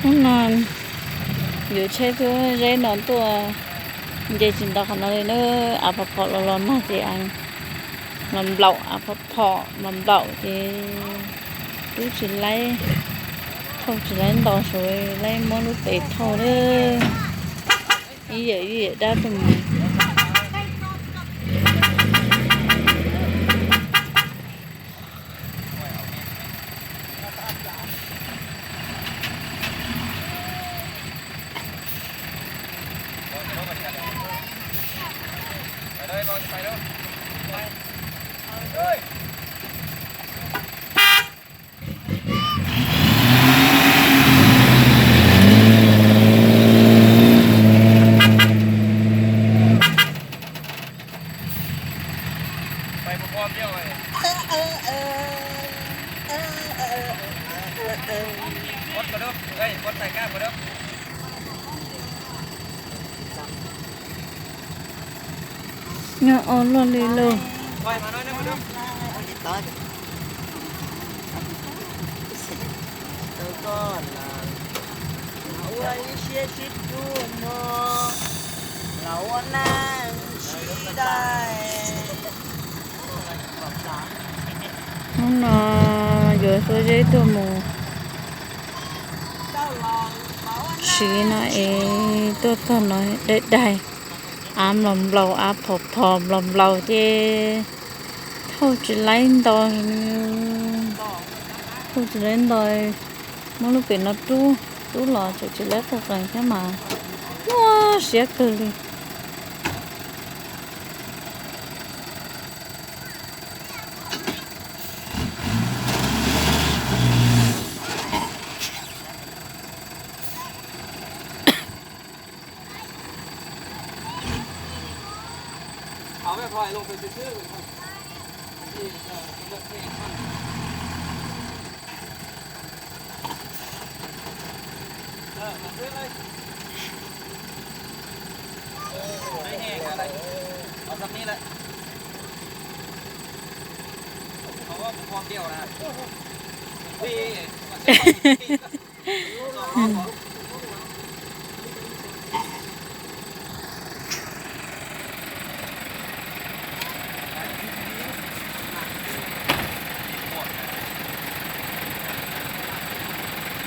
Hnub no yuav tsheb tub zeb no tuaj, nce tsis nto qhov no li na, av phom phom los los nag ces los nplaum av phom phom los nplaum ces twb tsis laib, thauj tsis laib nto, sawv laib muab lub pem thauj lawm. Ib yam ib yam dab tuaj mus. Nyob ua luaj li lauj. Hnub no yuav xuab zeb tuaj mus siv no es tuaj txog no daig daig, av nplaum nplaum, av phom phom nplaum nplaum ces thauj tsis laib nto, thauj tsis laib nto, muab lub pem no rub, rub los tseem tsis laib qw qees thiab mas muaj siab kawg li.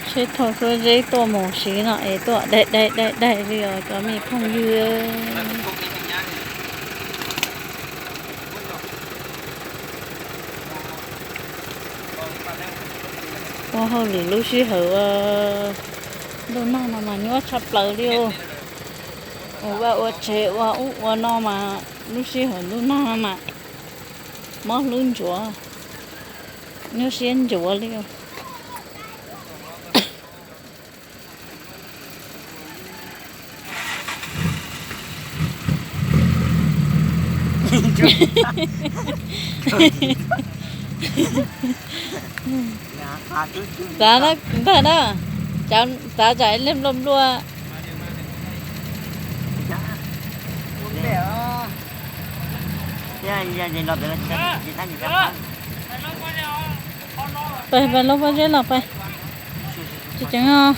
Tsheb thauj xuab zeb tuaj mus siv no es tuaj daig daig daig daig li os cov me phooj ywg. Ua hauj lwm lub sij hawm ua ntuj nag no mas nyuaj tshaj plaws li os. Ua vaj ua tsev ua ub ua no mas lub sij hawm ntuj nag no mas mob hlwb ntsuav, nyuaj siab ntsuav li os. Txav ntag na, txav tsam ib leeg nplua nplua. Pais, pais lauj pob zeb los pais. Tsis ceev os.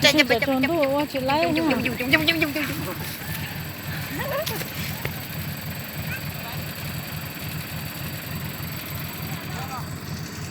Tsaus ntuj ua tsis laib.